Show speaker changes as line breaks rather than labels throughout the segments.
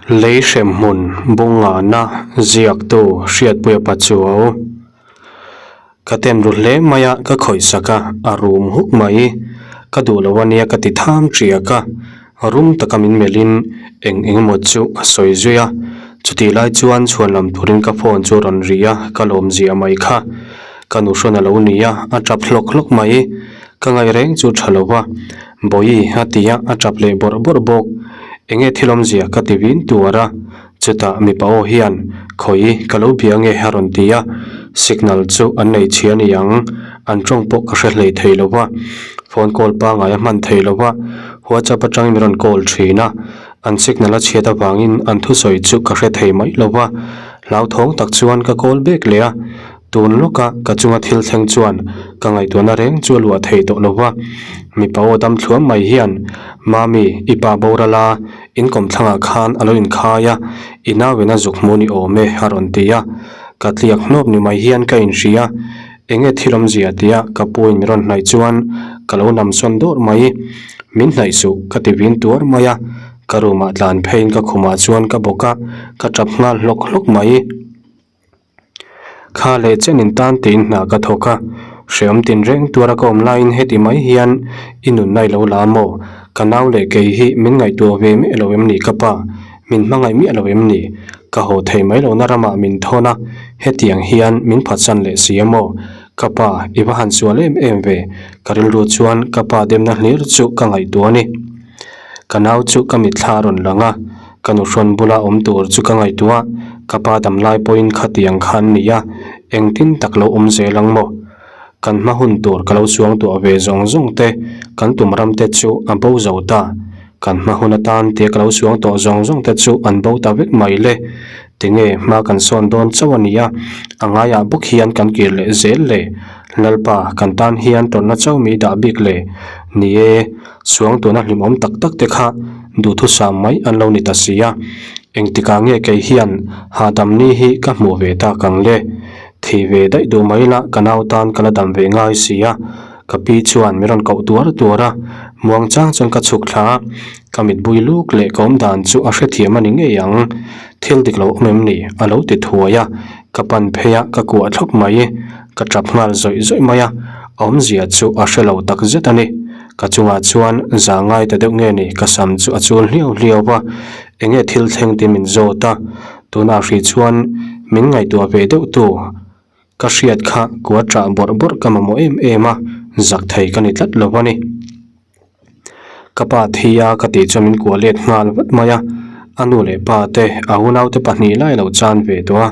Lei hremhmun bungngahna ziaktu Hriatpuia Pachuau. Ka ten ru hle mai a, ka khawihsak a, a rum huk mai. Ka duh lo ania ka ti tham ṭiak a, rum taka min melhin eng eng emaw chu a sawi zui a. Chutih lai chuan chhuan lam turin ka phone chu a rawn ri a, ka lawm zia mai kha. Ka nuhrawn a lo ni a, a ṭap hlawk hlawk mai. Ka ngaih reng chu ṭha lo va, Bawihi a ti a, a ṭap leh bawrh bawrh bawk. Enge thil awmzia ka ti vin tuar a, chutah mipa aw hian, Khawi, ka lo bia nge a rawn ti a, signal chu an nei chhia a ni ang, an ṭawng pawh ka hre hlei thei lo va, phone call pangai a hman thei lo va, WhatsApp aṭangin min rawn call ṭhin a, an signal a chhiat avangin an thusawi chu ka hre thei mai lo va, hlauthawng tak chuan ka call bek leh a. Tun lawka ka chunga thil thleng chuan ka ngaihtuahna reng chu a luah thei tawh lo va, mipa aw dam thluam mai hian, Mami, i pa boral a, in kawmthlangah khan a lo inkhai a, i nauin a zuk hmu ni awm e, a rawn ti a. Ka tliak hnawp ni mai hian ka inhria. Enge thil awmzia tia ka puin min rawn hnaih chuan ka lo namsawn dawrh mai. Min hnaih suh, ka ti vin tuar mai a. Ka room ah tlan pheiin ka khumah chuan ka bawk a, ka tap nghal hlawk hlawk mai. Kha leh chen in tan tiin hna ka thawk a, hreawm tinreng tuara ka awm laiin heti mai hian i nunna i lo la maw? Ka nau leh kei hi min ngaihtuah ve miah lo em ni ka pa? Min hmangaih miah lo em ni? Ka haw thei mai lohna ramah min thawn a, hetiang hian min phatsan leh si a maw? Ka pa, i va han sual em em ve, ka rilru chuan ka pa demna hlir chu ka ngaihtuah a ni. Ka nau chu ka mitthla a rawn lang a, Ka nuhrawn bula awm tur chu ka ngaihtuah, ka pa damlai pawhin khatiang kha an ni a, engtin tak lo awm zel ang maw? Kan hma hun tur ka lo suangtuah ve zawng zawng te, kan tum ram te chu a bo zo ta. Kan hma hun atan tia ka lo suangtuah zawng zawng te chu an bo ta vek mai le. Tinge hma kan sawn dawn chauh a nia, a ngaiah bawk hian kan kir leh zel le. Lalpa, kan tan hian tawrhna chauh mi dah bik le. Ni e, suangtuahna hlimawm tak tak te kha duhthusam mai an lo ni ta si a. Engtikah nge kei hian hahdam ni hi ka hmuh ve tak ang le? Thei ve daih duh mai la ka nau tan ka la dam ve ngai si a. Ka pi chuan min rawn koh tuar tuar a, muang chang chuan ka chhuk thla a, ka mit bui luk leh ka awm dan chu a hrethiam a ni ngei ang. Thil dik lo awm em ni? A lo ti thuai a, ka pan phei a, ka kuah thlawp mai. Ka tap nghal zawih zawih mai a, awmzia chu a hre lo tak zet a ni. Ka chungah chuan za ngai ta deuh nge ni ka sam chu a chul hliau hliau va, enge thil thleng tih min zawt a, tunah hrih chuan min ngaihtuah ve deuh tu. Ka hriat kha kua ṭah bawrh bawrh ka mamawh em em a, zak thei ka ni tlat lo a ni. Ka pa thi a ka tih chuan min kuah let nghal vat mai a, a nu leh pa te a unaute pahnih lai lo chan ve tawh a,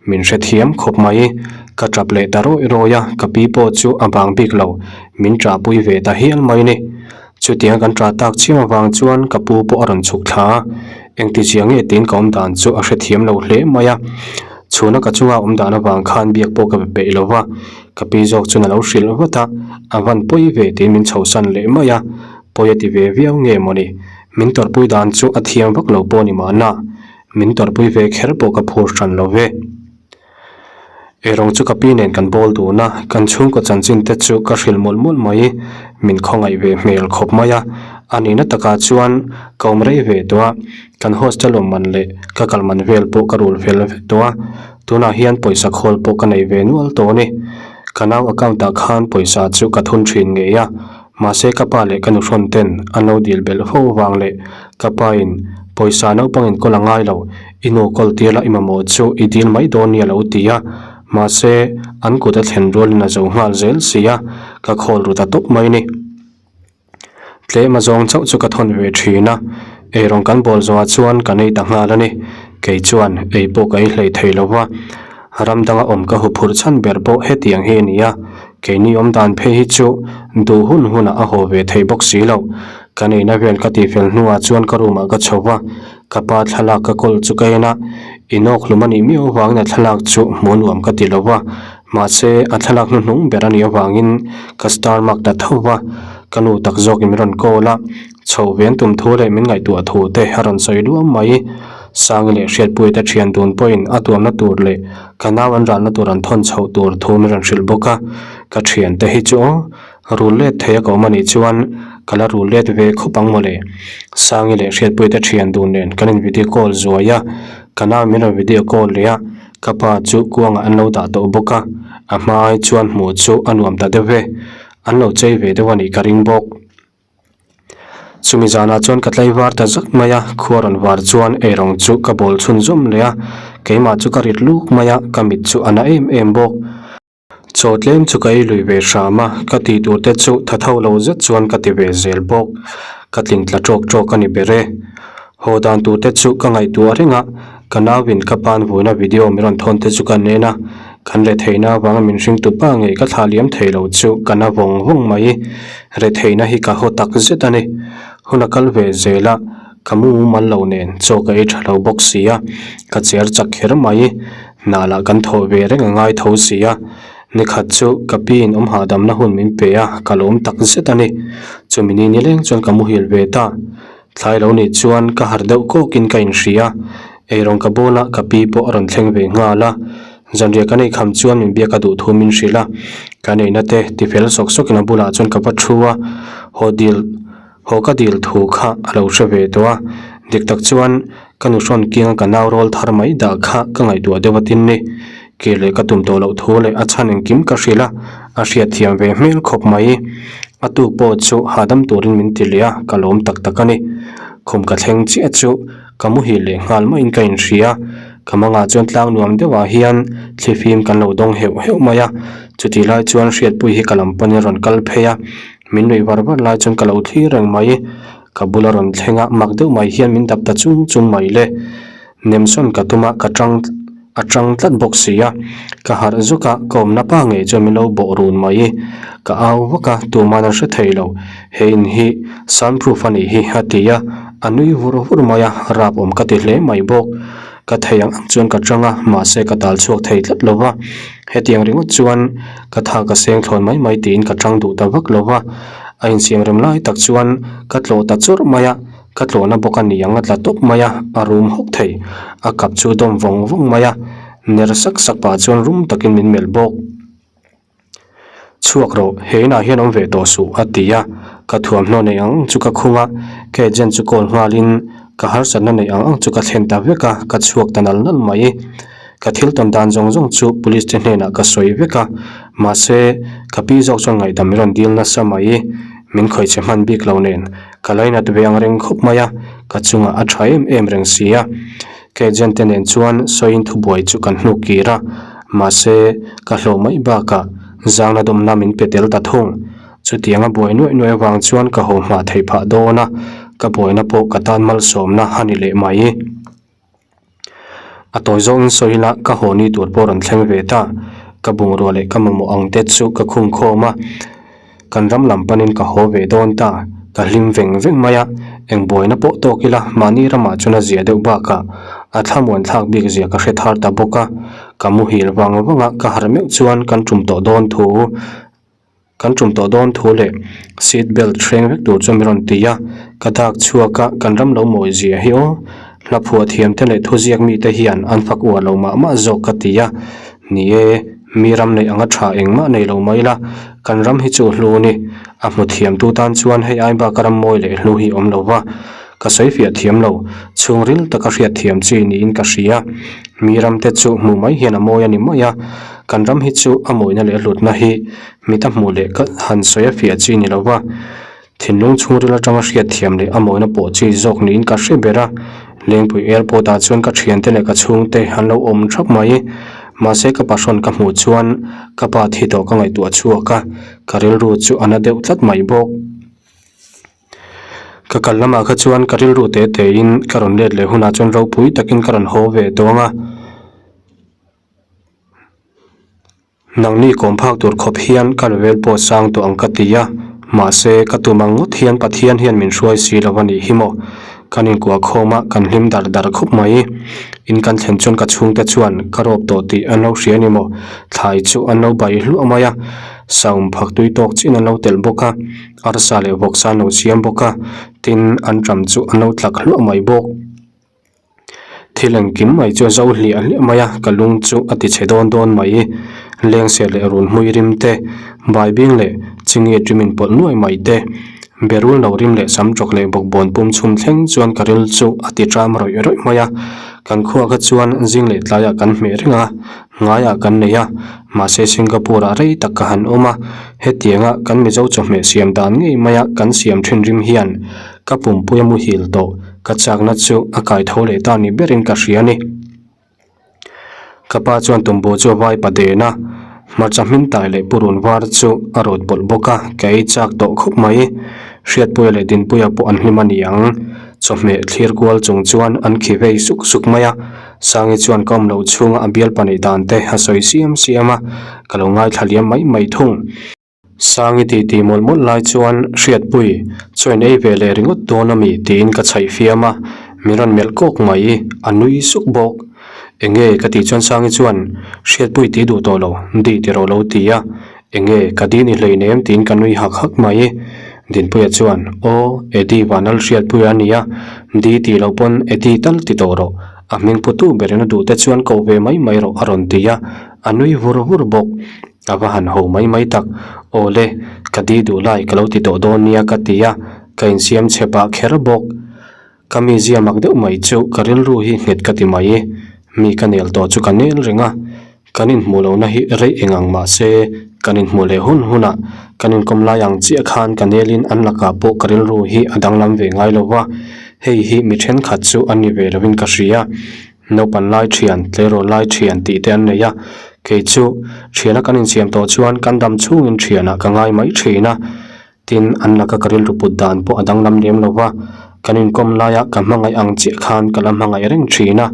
min hrethiam khawp mai. Ka ṭap leh ta rawih rawih a, ka pi pawh chu a bang bik lo, min ṭahpui ve ta hial mai ni. Chutiang kan ṭah tak chiam avang chuan ka pu pawh a rawn chhuk thla a, engtizia nge tiin ka awm dan chu a hrethiam lo hle mai a. Chhuna ka chunga awm dan avang khan biak pawh ka be peih lo va, ka pi zawk chuan a lo hrilh vat a, a van pawi ve tiin min chhohsan leh mai a, pawi a ti ve viau nge mawni? Min tawrhpui dan chu a thiam vak lo pawh ni mahna, min tawrhpui ve kher pawh ka phur hran lo ve. Eirawng chu ka pi nen kan bawl dun a, kan chhungkaw chanchin te chu ka hrilh mawlh mawlh mai, min khawngaih ve hmel khawp mai a, a nihna takah chuan ka awm rei ve tawh a, kan hostel awm man leh ka kal man vel pawh ka rul fel vek tawh a, tunah hian pawisa khawl pawh ka nei ve nual tawh a ni. Ka nau account ah khan pawisa chu ka thun thin ngei a, mahse ka pa leh ka nuhrawn ten an lo dil belh fo vang leh ka pa in pawisa naupang in kawl a ngai lo, i nu kawl tir la i mamawh chu i dil mai dawn nia lo ti a, mahse an kut a thlen rualin a zo nghal zel si a, ka khawl ru ta tawp mai ni. Tlem a zawng chauh chu ka thawn ve thin a, eirawng kan bawl zawhah chuan kan ei ta nghal a ni. Kei chuan ei pawh ka ei hlei thei lo va, ram danga awm ka huphurh chhan ber pawh hetiang hi a ni a, keini awm dan phei hi chu duh hun hunah a haw ve thei bawk si lo. Kan eina vel ka tihfel hnuah chuan ka room ah ka chho va, ka pa thlalak ka kawl chu ka en a, inawkhlum a nih miau avangin a thlalak chu hmuh nuam ka ti lo va, Mahse, a thlalak hnuhnung ber a nih avangin ka star mark ta tho va, ka nu tak zawkin min rawn call a, chho ve an tum thu leh min ngaihtuah thu te a rawn sawi luam mai. Sangi leh Hriatpuia te thian dun pawhin a tuamna tur leh ka nau an ralna tur an thawn chhoh tur thu min rawn hrilh bawk a, ka thiante hi chu aw, rul let thei a ka awm a nih chuan Ka la rul let ve khawp ang mawle. Sangi leh Hriatpuite thian dun nen kan in video call zuai a, ka nau min rawn video call leh a, ka pa chu kuangah an lo dah tawh bawk a, a hma ai chuan hmuh chu a nuam ta deuh e. An lo chei ve deuh a nih ka ring bawk. Chumi zanah chuan ka tlaivar ta zak mai a, khua rawn var chuan eirawng chu ka bawl chhunzawm leh a, keimah chu ka rit luk mai a, ka mit chu a na em em bawk. Chaw tlem chu ka ei lui ve hram a, ka tih tur te chu tha tho lo zet chuan ka ti ve zel bawk. Ka tlin tla tawk tawk a ni ber e. Haw dan tur te chu ka ngaihtuah reng a, ka nauin ka pan vuina video min rawn thawn te chu ka nen a, kan retheihna avanga min hringtu pa ngei ka thlah liam thei lo chu ka na vawng vawng mai. Retheihna hi ka haw tak zet a ni. Hun a kal ve zel a, ka mu mumal lo nen chaw ka ei tha lo bawk si a, ka cher chak kher mai. Hna lah kan thawh ve reng a ngai tho si a, nikhat chu ka pi in awm hahdamna hun min pe a, ka lawm tak zet a ni. Chumi ni nileng chuan ka muhil ve ta. Thlai lo nih chuan ka harh deuh kawkin ka inhria. Eirawng ka bawl a, ka pi pawh a rawn thleng ve nghal a. Zanriah kan eikham chuan min biak a duh thu min hrilh a. Kan eina te tifel sawk sawkin a bulah chuan ka va thu a, haw dil haw ka dil thu kha a lo hre ve tawh a. Dik tak chuan ka nu hrawn kianga ka nau rawl thar mai dah kha ka ngaihtuah deuh a tin ni. Kir leh ka tum tawh loh thu leh a chhan engkim ka hrilh a, a hriatthiam ve hmel khawp mai. A tuk pawh chu hahdam turin min ti leh a, ka lawm tak tak a ni. Khum ka thleng chiah chu ka muhil leh nghal maiin ka inhria. Ka mangah chuan tlang nuam deuhah hian thlifim kan lo dawng heuh heuh mai a, chutih lai chuan Hriatpui hi ka lam panin a rawn kal phei a, min nuih var var lai chuan ka lo thlir reng mai. Ka bula rawn thleng a, mak deuh mai hian min dap ta chung chung mai le. Nemsawn ka tum a, ka tang a tang tlat bawk si a, ka harh zuk a, ka awmna pa ngei chuan min lo bawh run mai. Ka au vak a, tuman an hre thei lo, he in hi sound proof a nih hi a ti a, a nui vur vur mai a, rap awm ka ti hle mai bawk. Ka thei ang ang chuan ka tang a, mahse ka tal chhuak thei tlat lo va, hetiang ringawt chuan ka tha ka seng thlawn mai mai tiin ka tang duh ta vak lo va, a insiam rem lai tak chuan ka tlawh ta churh mai a. Ka tlawhna bawk a ni ang a tla tawp mai a, a rum hawk thei. A kap chu dawm vawng vawng mai a, ner sak sak pah chuan rum takin min melh bawk. Chhuak rawh, he inah hian awm ve tawh suh, a ti a. Ka thuamhnaw neih ang ang chu ka khung a, ka agent chu call nghalin ka harsatna neih ang ang chu ka thlen ta vek a, ka chhuak ta nal nal mai. Ka thil tawn dan zawng zawng chu police te hnenah ka sawi vek a, mahse, ka pi zawk chuan ngaihdam min rawn dil nasa mai. Min khawih che hman bik lo nen, ka lainat ve ang reng khawp mai a, ka chungah a tha em em reng si a. Ka agent te nen chuan sawiin thubuai chu kan hnuk kir a, mahse, ka hlawh mai bakah zangna dawmna min pe tel ta thung. Chutianga buai nuaih nuaih avang chuan ka haw hma theih phah dawn a, ka buaina pawh ka tan malsawmna a ni leh mai. A tawi zawngin sawi ila ka haw ni tur pawh rawn thleng ve ta. Ka bungrua leh ka mamawh ang te chu ka khung khawm a, kan ram lam panin ka haw ve dawn ta. Ka hlim veng veng mai a, eng buaina pawh tawk ila mahni ramah chuan a zia deuh bakah a thlamuan thlak bik zia ka hre thar ta bawk a. Ka muhil vang vang a, ka harh meuh chuan kan tum tawh dawn thu. Kan tum tawh dawn thu leh seat belt hreng vek tur chu min rawn ti a, ka dak chhuak a, kan ram lo mawi zia hi aw. Hla phuah thiam te leh thuziak mite hian an fak uar lo mah mah zawk ka ti a, ni e, mi ram neih anga tha engmah nei lo mai la, kan ram hi chu hlu ni. A hmu thiam tu tan chuan hei ai bak a ram mawi leh hlu hi awm lo va, ka sawi fiah thiam lo, chhungril taka hriat thiam chi niin ka hria. Mi ram te chu hmuh mai hian a mawi a ni mai a. Kan ram hi chu a mawina leh a hlutna hi mit a hmuh leh ka han sawi a fiah chi ni lova, thinlung chhungril atanga hriat thiam leh a mawina pawh chi zawk niin ka hre ber a. Lengpui airport ah chuan ka thiante leh ka chhungte an lo awm thap mai. Mahse ka pahrawn ka hmuh chuan ka pa thi tawh ka ngaihtuah chhuak a, ka rilru chu a na deuh tlat mai bawk. Ka kal lamah kha chuan ka rilru te te in ka rawn let leh hunah chuan ropui takin ka rawn haw ve tawng a. Nangni kawm phak tur khawp hian ka level pawh sang tawh ang ka ti a, mahse ka tum ang ngawt hian Pathian hian min hruai si lo a nih hi maw. Kan inkuah khawm a, kan hlim dar dar khawp mai. In kan thlen chuan ka chhungte chuan ka rawp tawh tih an lo hria a ni maw. Thlai chu an lo bai hluah mai a, saum phak tui tawk chin an lo telh bawk a, arsa leh vawksa an lo siam bawk a, tin an ṭam chu an lo tlak hluah mai bawk. Thil engkim mai chu a zo hliah hliah mai a, ka lung chu a ti chhe dawn dawn mai. Lengser leh run hmui rim te, baibing leh chingi ṭim inpawlh nuai mai te. Berul no rim leh sam tawk leh bawkbawn pum chhum thleng chuan ka ril chu a ti ṭam rawih rawih mai a. Kan khuah kha chuan zing leh tlaiah kan hmeh reng a, ngaiah kan nei a, mahse Singapore ah rei tak ka han awm a, hetianga kan Mizo chawhmeh siam dan ngei maia kan siam thin rim hian ka pumpui a muhil tawh, ka chakna chu a kai tho leh ta ni berin ka hria a ni. Ka pa chuan tumbu chu a vai pa den a, hmarcha hmin tai leh purun var chu a rawt bawlh bawk a, ka ei chak tawh khawp mai. Hriatpuia leh Dinpuia pawh an hlim a ni ang. Chawhmeh thlir kual chung chuan an khi vei suk suk mai a, Sangi chuan ka awm loh chhunga a bialpa neih dan te a sawi siam siam a, ka lo ngaithla liam mai mai thung. Sangi titi mawlh mawlh lai chuan Hriatpui, chaw in ei ve leh ringawt dawn a mi? tiin ka chhaih fiam a, min rawn melh kawk mai, a nui suk bawk. Enge ka tih chuan Sangi chuan Hriatpui ti duh tawh lo, di ti rawh lo ti a, enge ka di ni hleinem tiin ka nui hak hak mai. Dinpuia chuan, Aw, Eddie Vanal Hriatpuia a nia, di tih loh pawn Eddie tal ti tawh rawh, a hming putu berin a duh te chuan ko ve mai mai rawh a rawn ti a, a nui vur vur bawk. A va han ho mai mai tak. Aw le, ka di duh lai ka lo ti tawh dawn nia ka ti a, ka insiam chhe pah kher bawk. Ka mizia mak deuh mai chu ka rilru hi nghet ka ti mai. Mi ka nel tawh chu ka nel reng a, kan inhmuh lohna hi rei eng ang mah se kan inhmuh leh hun hunah kan inkawm lai ang chiah khan ka nelin an lakah pawh ka rilru hi a danglam ve ngai lo va, hei hi mi thenkhat chu an ni ve lovin ka hria. Naupan lai thian, tleirawl lai thian tih te an nei a, kei chu thiana kan insiam tawh chuan kan dam chhungin thianah ka ngai mai thin a, tin an laka ka rilru put dan pawh a danglam lem lo va, kan inkawm laia ka hmangaih ang chiah khan ka la hmangaih reng thin a,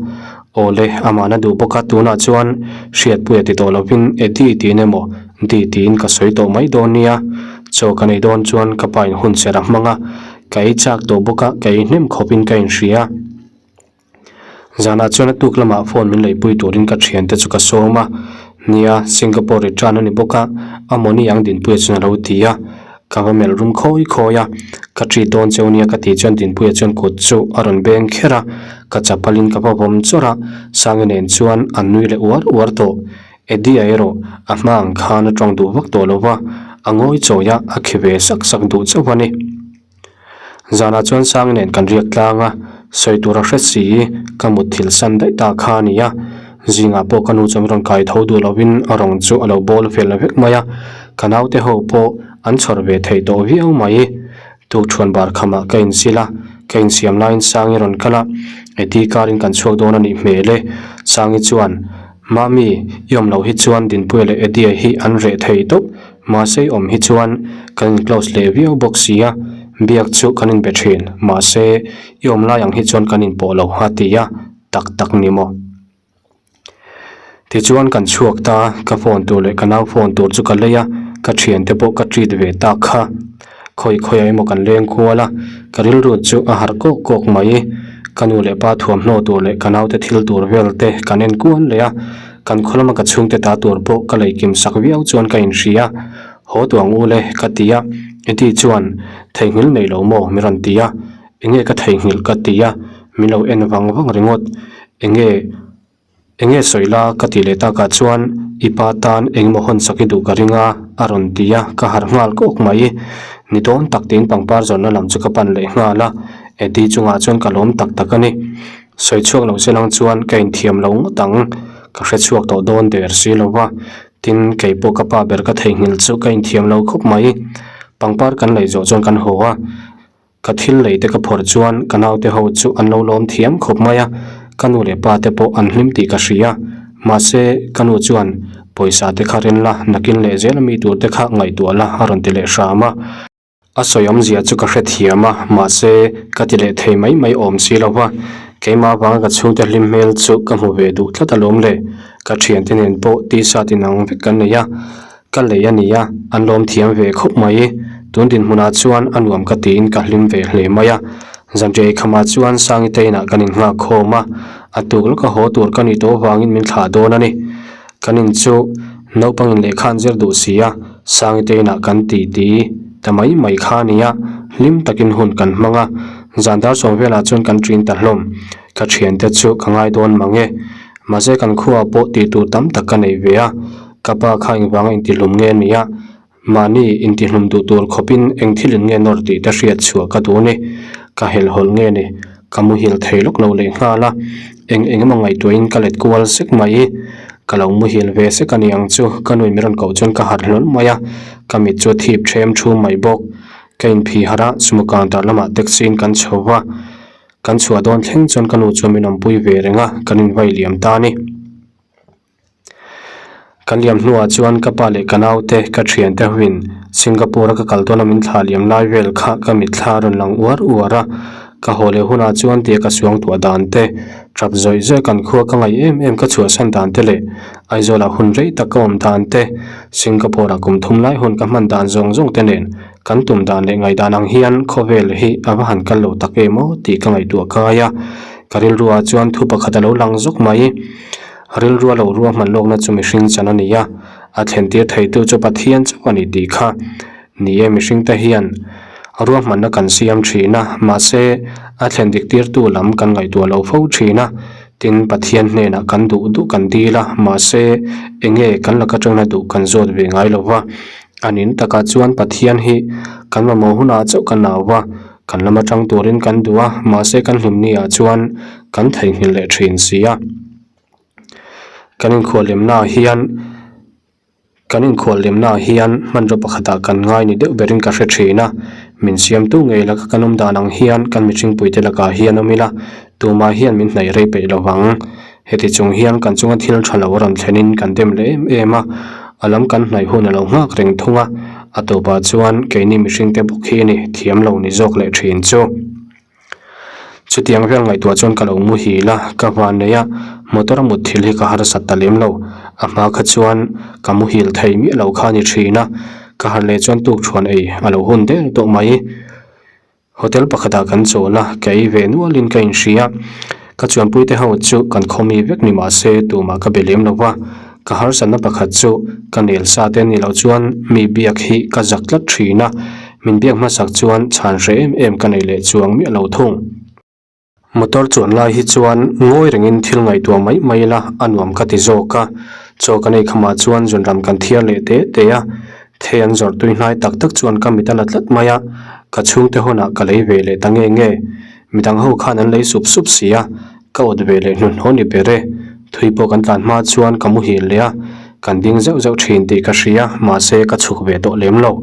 aw le amahna duh bawk a tunah chuan Hriatpuia ti tawh lovin Eddie tiin emaw Di tiin ka sawi tawh mai dawn nia, chaw ka nei dawn chuan ka pa in hun serh a hmang a, ka ei chak tawh bawk a ka ei hnem khawpin ka inhria. Zanah chuan a tuk lamah phone min leipui turin ka thiante chu ka sawm a, nia Singapore return a ni bawk a, a mawni ang Dinpuia chuan a lo ti a, ka va melh rum khawi khawi a, ka treat dawn cheu nia ka tih chuan Dinpuia chuan kut chu a rawn beng kher a, ka chapalin ka va vawm chawrh a, Sangi nen chuan an nui leh uar uar tawh, Eddie-a erawh a hma ang khan a tawng duh vak tawh lo va, a ngawi chawi a, a khi ve sak sak duh chauh a ni. Zanah chuan Sangi nen kan riak tlang a, sawi tur a hre si, ka mut thil san daih ta kha a ni a. Zingah pawh ka nu chuan rawn kai tho duh lovin a rawng chu a lo bawl fel vek mai a, ka naute ho pawh an chhawr ve thei tawh viau mai. Tukṭhuan bar khamah ka insil a, ka insiam laiin Sangi rawn kal a, Eddie car in kan chhuak dawn a nih hmel e. Sangi chuan, Mami, i awm loh hi chuan Dinpuia leh Eddie hi an reh thei tawp. Mahse i awm hi chuan kan in close leh viau bawk sia, biak chu kan in be thin, mahse i awm lai ang hi chuan kan in pawh lo a ti a, tak tak ni maw? Tichuan kan chhuak ta, ka phone tur leh ka nau phone tur chu ka lei a, ka thiante pawh ka treat ve tak kha. Khawi khawiah emaw kan leng kual a, ka rilru chu a harh kawk kawk mai. Ka nu leh pa thuamhnaw tur leh ka naute thil tur vel te kan en kual leh a, kan khaw lama ka chhungte ta tur pawh ka lei kim sak viau chuan ka inhria. Haw tu ang u le ka ti a, Eddie chuan theihnghilh nei lo maw min rawn ti a, enge ka theihnghilh ka ti a, min lo en vang vang ringawt, enge. Enge sawi la ka tih leh takah chuan i pa tan engemaw hawn sak i duh ka ring a, a rawn ti a, ka harh nghal kawk mai. Ni dawn tak tiin pangpar zawnna lam chu ka pan leh nghal a, Eddie chungah chuan ka lawm tak tak a ni. Sawi chhuak lo se lang chuan ka inthiam lo ngawt ang, ka hre chhuak tawh dawn der si lo va, tin kei pawh ka pa ber ka theihnghilh chu ka inthiam lo khawp mai. Pangpar kan lei zawh chuan kan haw a. Ka thil lei te ka phawrh chuan ka naute ho chu an lo lawm thiam khawp mai a, ka nu leh pa te pawh an hlim tih ka hria. Mahse, ka nu chuan pawisa te kha ren la, nakin leh zel ami tur te kha ngaihtuah la a rawn ti leh hram a. A sawi awmzia chu ka hrethiam a, mahse, ka ti leh thei mai mai awm si lo va. Keimah avanga ka chhungte hlim hmel chu ka hmu ve duh tlat alawm le. Ka thiante nen pawh t-shirt inang vek kan nei a. Ka lei a nia, an lawm thiam ve khawp mai. Tun dinhmunah chuan a nuam ka tiin ka hlim ve hle mai a. Zanriah khamah chuan Sangite inah kan innghak khawm a, a tuk lawka haw tur ka nih tawh avangin min thlah dawn a ni. Kan in chu naupangin lehkha an zir duh si a, Sangite inah kan ti ti ta mai mai kha a nia, hlim takin hun kan hmang a. Zan dar sawm velah chuan kan ṭin ta hlawm. Ka ṭhiante chu ka ngai dawn mang e. Mahse kan khuaah pawh tih tur tam tak ka nei ve a. Ka pa kha engvanga intihlum nge a ni a? Mahni intihlum duh tur khawpin eng thilin nge nawr tih te hriat chhuah ka duh ni. Ka helhawlh nge ni? Ka muhil thei lawk lo leh nghal a, eng eng emaw ngaihtuahin ka let kual sek mai. Ka lo muhil ve sek a ni ang chu, ka nuin min rawn koh chuan ka harh hlawl mai a, ka mit chu a thip ṭhem ṭhum mai bawk. Ka inphih harh a, sumo counter lamah taxi in kan chho va, kan chhuah dawn thleng chuan ka nu chuan min awmpui ve reng a, kan invai liam ta a ni. Kan liam hnuah chuan ka pa leh ka naute ka thiante hoin Singapore a ka kal dawn a min thlah liam lai vel kha ka mitthla a rawn lang uar uar a, ka haw leh hunah chuan tia ka suang tuah dan te, tap zawih zawih kan khua ka ngaih em em ka chhuahsan dan te leh Aizawlah hun rei tak ka awm dan te, Singapore ah kum thum lai hun ka hman dan zawng zawng te nen kan tum dan leh ngaihdan ang hian khawvel hi a va han kal lo tak em aw tih ka ngaihtuah kai a, ka rilruah chuan thu pakhat a lo lang zawk mai. Rilrua lo ruahman lawkna chu mihring chan a ni a, a thlentir theitu chu Pathian chauh a ni tih kha. Ni e, mihringte hian ruahmanna kan siam thin a, mahse a thlen dik tirtu lam kan ngaihtuah lo fo thin a. Tin, Pathian hnenah kan duh duh kan dil a, mahse enge kan laka tangna duh kan zawt ve ngai lo va. A nin takah chuan Pathian hi kan mamawh hunah chauh kan au va, kan lama tang turin kan duh a, mahse kan hlimni ah chuan kan theihnghilh leh thin si a. Kan inkhuallemnaah hian kan inkhuallemnaah hian hmanraw pakhatah kan ngai ni deuh berin ka hre thin a, min siamtu ngei laka kan awm dan ang hian kan mihringpuite lakah hian awm ila tumah hian min hnaih rei peih lo vang. Heti chung hian kan chunga thil tha lo a rawn thlenin kan dem leh em em a, a lam kan hnaih hun a lo nghak reng thung a, a tawpah chuan keini mihringte bawk hi ni thiam lo ni zawk leh thin chu. Chutiang vel ngaihtuah chuan ka lo muhil a, ka hman nei a, motor a mut thil hi ka harsat ta lem lo. A hma kha chuan ka muhil thei miah lo kha a ni thin a, ka harh leh chuan tukṭhuan ei a lo hun der tawh mai. Hotel pakhatah kan chawl a, ka ei ve nualin ka inhria. Ka chuanpuite ho chu kan khawmi vek ni mah se tumah ka be lem lo va, ka harsatna pakhat chu ka nel sa te ni loh chuan mi biak hi ka zak tlat thin a, min biak hmasak chuan chhan hreh em em ka nei leh chuang miah lo thung. Motor chuan lai hi chuan ngawi rengin thil ngaihtuah mai mai ila a nuam ka ti zawk a, chaw kan ei khamah chuan zunram kan thiar leh te te a, thei an zawrh tui hnai tak tak chuan ka mit a la tlat mai a, ka chhungte hunah ka lei ve leh ta nge nge. Midang ho khan an lei sup sup si a, ka awt ve leh hnuhnawh ni ber e. Thui pawh kan tlan hma chuan ka muhil leh a, kan ding zeuh zeuh thin tih ka hria, mahse ka chhuk ve tawh lem lo.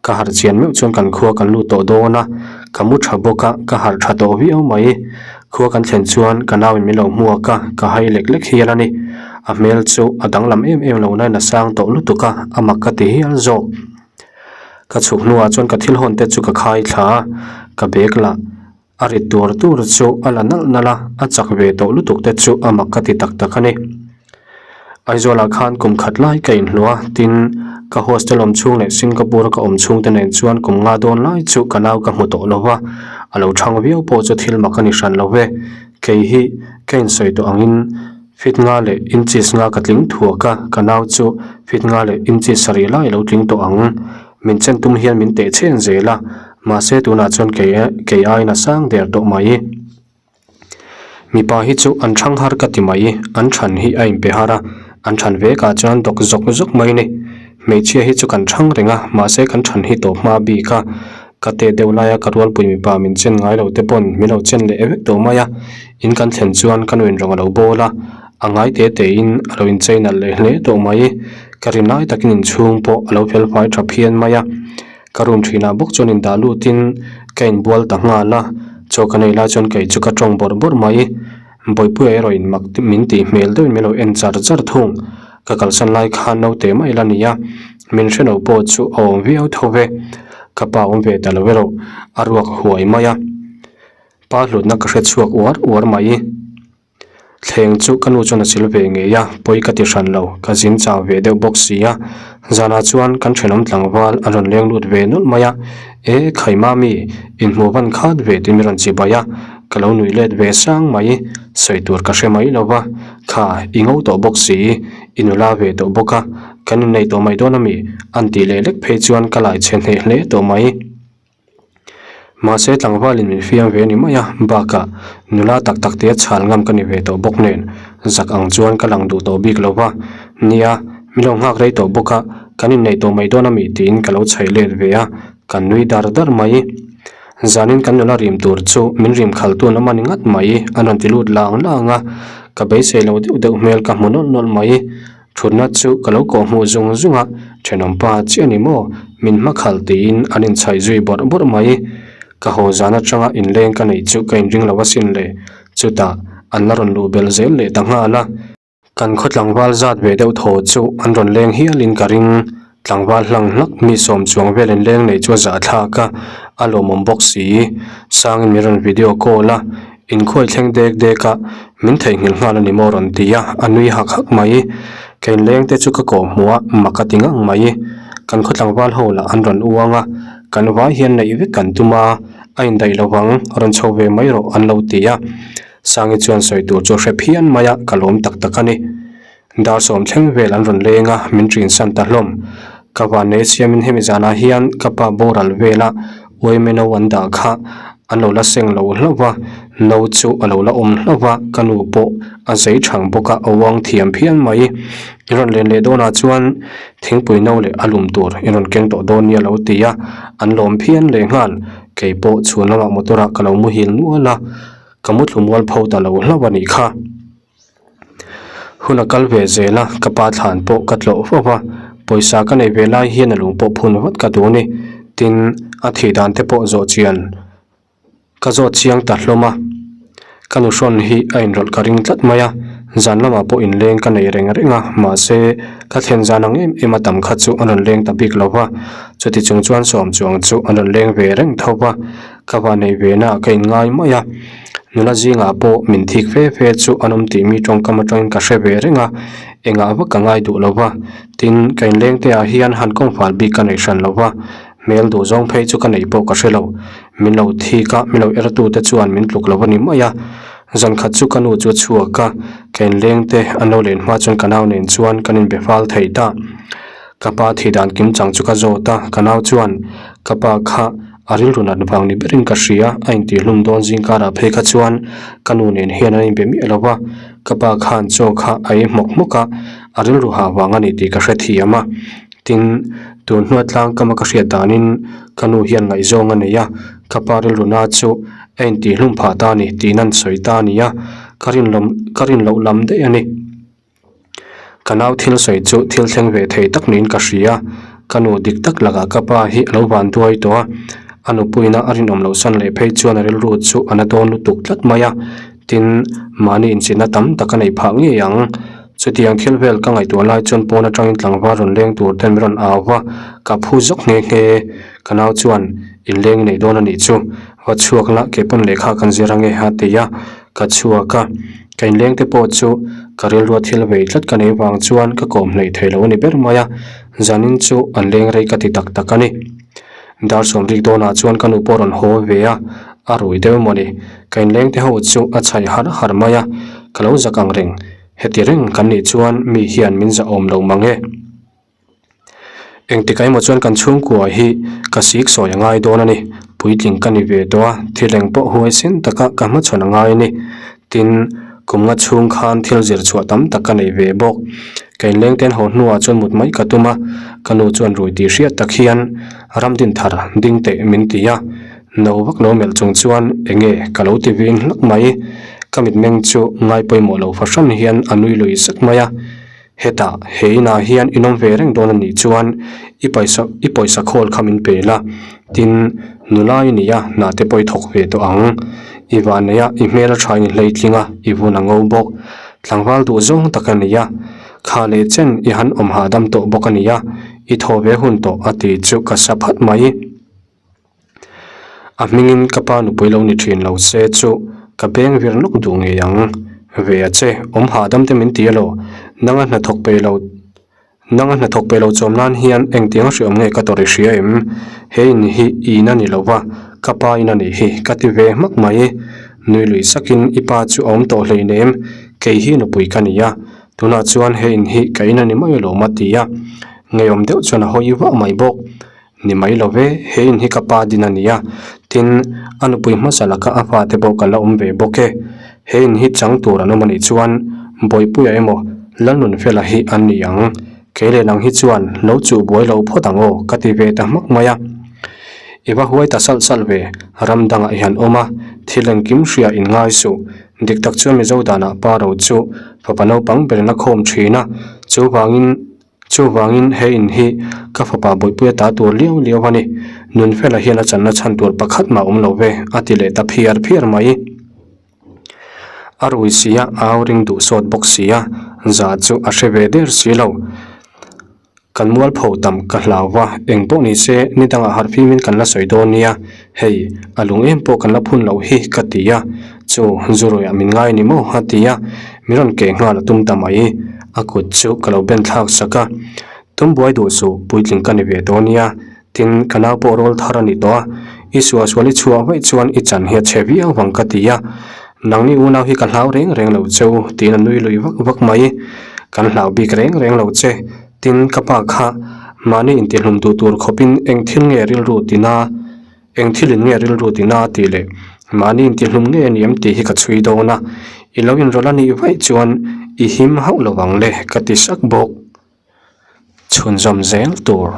Ka harh chian meuh chuan kan khua kan lut tawh dawn a, ka mu tha bawk a, ka harh tha tawh viau mai. Khua kan thlen chuan ka nauin min lo hmuak a, ka hai lek lek hial a ni. A hmel chu a danglam em em lo nain a sang tawh lutuk a, a mak ka ti hial zawk. Ka chhuk hnuah chuan ka thil hawn te chu ka khai thla a, ka bag lah a rit tur tur chu a la nalh nalh a, a chak ve tawh lutuk te chu a mak ka ti tak tak a ni. Aizawlah khan kum khat lai ka inhluah a, tin, ka hostel awm chhung leh Singapore a ka awm chhung te nen chuan kum nga dawn lai chu ka nau ka hmu tawh lo va, a lo thang viau pawh chu thil mak a ni hran lo ve. Kei hi ka insawi tawh angin Feet nga leh inches nga ka tling thuak a, ka nau chu feet nga leh inches sarih lai lo tling tawh ang. Min chen tum hian min teh chhen zel a, mahse tunah chuan kei kei aiin a sang der tawh mai. Mipa hi chu an thang har ka ti mai, an than hi a inpe har a, an than vekah chuan dawk zawk zawk mai ni. Hmeichhia hi chu kan thang reng a, mahse kan than hi tawp hma bik a, Ka teh deuh laia ka rualpui mipa min chen ngai lo te pawn min lo chen leh vek tawh mai a, in kan thlen chuan ka nuin rawng a lo bawl a, a ngai te te in a lo inchei nalh leh hle tawh mai. Ka rin lai takin inchhung pawh a lo fel fai tha phian mai a, ka room thinah bawk chuan indah lutin ka inbual ta nghal a, chaw ka nei lai chuan kei chu ka tawng bawrh bawrh mai. Bawipuia erawh in mak min tih hmel deuhin min lo en char char thung. Ka kalsan lai khan naute mai la ni a, min hre lo pawh chu a awm viau tho ve. Ka pa awm ve ta lo erawh a ruak huai mai a, pa hlutna ka hre chhuak uar uar mai. Thleng chu ka nu chuan a sil ve ngei a, pawi ka ti hran lo, ka zin chau ve deuh bawk si a. Zanah chuan kan thenawm tlangval a rawn leng lut ve nawlh mai a, E Khaimami, inhmuh van khat ve tih min rawn chibai a, ka lo nuih let ve sang mai, sawi tur ka hre mai lo va, kha i ngo tawh bawk si, i nula ve tawh bawk a, kan innei tawh mai dawn a mi? an tih leh lek phei chuan ka lai chhe hneh hle tawh mai. Mahse tlangvalin min fiam ve ni mai a, bakah nula tak tak tia chhal ngam ka ni ve tawh bawk nen, zak ang chuan ka lang duh tawh bik lo va, nia, min lo nghak rei tawh bawk a. Kan inneih tawh mai dawn a mi tiin ka lo chhaih let ve a, kan nui dar dar mai. Zanin kan nula rim tur chu min rim khaltu an awm a ni ngat mai, an rawn ti lut lang lang a, ka beisei lo deuh deuh hmel ka hmu nawlh nawlh mai. Thutna chu ka lo kawh hmuh zung zung a, thenawm pa chiah ni maw, min hma khalh tiin an inchhaih zui bawrh bawrh mai. Ka haw zan atanga inleng ka neih chu ka inring lo asin le, chutah an la rawn luh belh zel leh ta nghal a. Kan khaw tlangval zat ve deuh thaw chu an rawn leng hialin ka ring. Tlangval hlang hlak mi sawm chuang vel inleng nei chu a zahthlak a, a lawmawm bawk si. Sangin min rawn video call a, inkhuai thleng dek dek a, min theihnghilh nghal a ni maw rawn ti a, a nui hak hak mai. Ka inleng te chu ka kawh hmuh a, mak a ti ngang mai. Kan khaw tlangval ho lah an rawn uang a, kan vai hian neih vek kan tum a, a indaih lo vang, rawn chho ve mai rawh an lo ti a. Sangi chuan sawi tur chu a hre phian mai a, ka lawm tak tak a ni. Dar sawm thleng vel an rawn leng a, min ṭin san ta hlawm. Ka van nei siamin hemi zanah hian ka pa boral vela uaime no an dah kha an lo la seng lo hlauh va, no chu a lo la awm hlauh va, ka nu pawh a zei thang bawk a, a uang thiam phian mai. I rawn len leh dawnah chuan thingpui no leh a lum tur i rawn keng tawh dawn nia lo ti a, an lawm phian lehnghal. Kei pawh chhun lamah motor ah ka lo muhil nual a. Ka muthlu mual pho ta lo hlauh a nih kha. Hun a kal ve zel a, ka pa thlan pawh ka tlawh fo va, pawisa ka nei ve lai hian a lung pawh phun vat ka duh a ni. Tin, a thih dan te pawh zawh chian ka zawt chiang ta hlawm a. Ka nu hrawn hi a inrawlh ka ring tlat mai a, zan lamah pawh inleng ka nei reng reng a, mahse, ka thlen zan ang em em a tam kha chu a rawn leng ta bik lo va, chuti chung chuan sawm chuang chu a rawn leng ve reng tho va. Ka va nei ve na ka inngai mai a, nula zingah pawh min thik fe fe chu an awm tih mi tawngkam atangin ka hre ve reng a, engah vak ka ngai duh lo va, tin ka inleng te ah hian han kawngfal bik ka nei hran lo va, hmel duh zawng phei chu ka neih pawh ka hre lo, min lo thik a, min lo er tu te chuan min tluk lo a ni mai a, zan khat chu ka nu chu a chhuak a, ka inleng te an lo len hma chuan ka nau nen chuan kan inbe fal thei ta, ka pa thih dan kim chang chu ka zawt a, ka nau chuan ka pa kha. A rilru nat vang ni berin ka hria, a intihhlum dawn zingkarah phei kha chuan ka nu nen hian an inbe miah lo va, ka pa khan chaw kha a ei hmawk hmawk a, a rilru hah vang a ni tih ka hrethiam a. Tin, tun hnua tlangkama ka hriat danin ka nu hian ngaihzawng a nei a, ka pa rilru na chu a intihhlum phah ta a ni tiin an sawi ta a ni a, ka rinlawm ka rinloh lam daih a ni. Ka nau thil sawi chu thil thleng ve thei tak niin ka hria. Ka nu dik tak lakah ka pa hi a lo van duai tawh a, a nupuina a rinawm loh san leh phei chuan a rilru chu a na dawn lutuk tlat mai a, tin, mahni inchhitna tam tak a neih phah ngei ang. Chutiang thil vel ka ngaihtuah lai chuan pawn atangin tlangval rawn leng tur ten min rawn au va, ka phu zawk nghe nghe. Ka nau chuan inleng i neih dawn a nih chu, va chhuak la ke pawn lehkha kan zir ange a ti a. Ka chhuak a, ka inleng te pawh chu ka rilrua thil vei tlat ka nei vang chuan ka kawm hleih thei lo a ni ber mai a, zanin chu an leng rei ka ti tak tak a ni. Dar sawm rik dawnah chuan ka nu pawh rawn haw ve a, a rui deuh emaw ni, ka inleng te ho chu a chhaih har har mai a, ka lo zak ang reng, heti reng kan nih chuan mi hian min zahawm lo mang e. Engtikah emaw chuan kan chhungkua hi ka sik sawi a ngai dawn a ni. Puitling ka ni ve tawh a, thil eng pawh huaisen taka ka hmachhawn a ngai a ni. Tin, kum nga chhung khan thil zir chhuah tam tak ka nei ve bawk. Ka inleng ten haw hnuah chuan mut mai ka tum a, ka nu chuan rui tih hriat tak hian ramdin thar ding teh min ti a. No vak lo melh chung chuan enge ka lo ti vin hlak mai. Ka mitmeng chu ngai pawimawh lo fahran hian a nui lui sak mai a. Hetah, he inah hian in awm ve reng dawn a nih chuan i pawisa i pawisa khawl kha min pe la, tin, nula i nih a, hna te pawh i thawk ve tawh ang. I vanneih a, i hmel a tha in i hleitling a, i vun a ngo bawk. Tlangval duh zawng tak a ni a, kha leh chen i han awm hahdam tawh bawk a ni a, i thaw ve hun tawh a ti chu ka sa phat mai. A hmingin ka pa nupui lo ni thin lo se chu ka beng vir lawk duh ngei ang. Ve a che, awm hahdam te min ti elaw? Nanga hnathawk peih lo Nanga hnathawk peih lo chawm nan hian engtiang hriawm nge ka tawrh i hria em? He in hi i in a ni lo va, ka pa in a nih hi ka ti ve hmak mai. Nui lui sakin i pa chu a awm tawh hleinem, kei hi nupui ka ni a, tunah chuan he in hi ka in a ni mai alawm a ti a. Ngeiawm deuh chuan a hawi vah mai bawk. Ni mai lo ve, he in hi ka pa din a ni a, tin, a nupui hmasa laka a fate pawh ka la awm ve bawk e. He in hi chang tur an awm a nih chuan Bawihpuia emaw Lalnunfela hi an ni ang. Kei leh nang hi chuan lo chuh buai lo phawt ang aw ka ti ve ta hmak mai a. I va huai ta salh salh ve, ram dangah i han awm a, thil engkim hria in ngai suh. Dik tak chuan Mizo danah pa ro chu fapa naupang berin a khawm thin a, chuvangin chuvangin he in hi ka fapa bawihpuia ta tur liau liau a ni. Nunfela hian a channa chhan tur pakhat mah awm lo ve, a ti leh ta phiar phiar mai. A rui si a, au ring duh sawt bawk si a, za chu a hre ve der si lo. Kan mualpho tam ka hlau va, eng pawh ni se ni dangah harh fimin kan la sawi dawn nia, hei a lung em pawh kan la phun loh hi ka ti a, chu zuruiah min ngai ni maw a ti a, min rawn keh nghal a tum ta mai, a kut chu ka lo ben thlak sak a, tum buai duh suh puitling ka ni ve dawn nia, Tin, ka nau pawh rawl thar a ni tawh a, i suahsual i chhuah vaih chuan i chan hi a chhe viau vang ka ti a, nangni unau hi ka hlau reng reng lo che u tiin a nui lui vak vak mai. Kan hlau bik reng reng lo che. Tin, ka pa kha mahni intihlum duh tur khawpin eng thil nge rilru tina, eng thilin nge rilru tina tih leh mahni intihlum nge a ni em tih hi ka chhui dawn a, i lo inrawlh a nih vaih chuan i him hauh lo vang le ka ti sak bawk. Chhunzawm zel tur.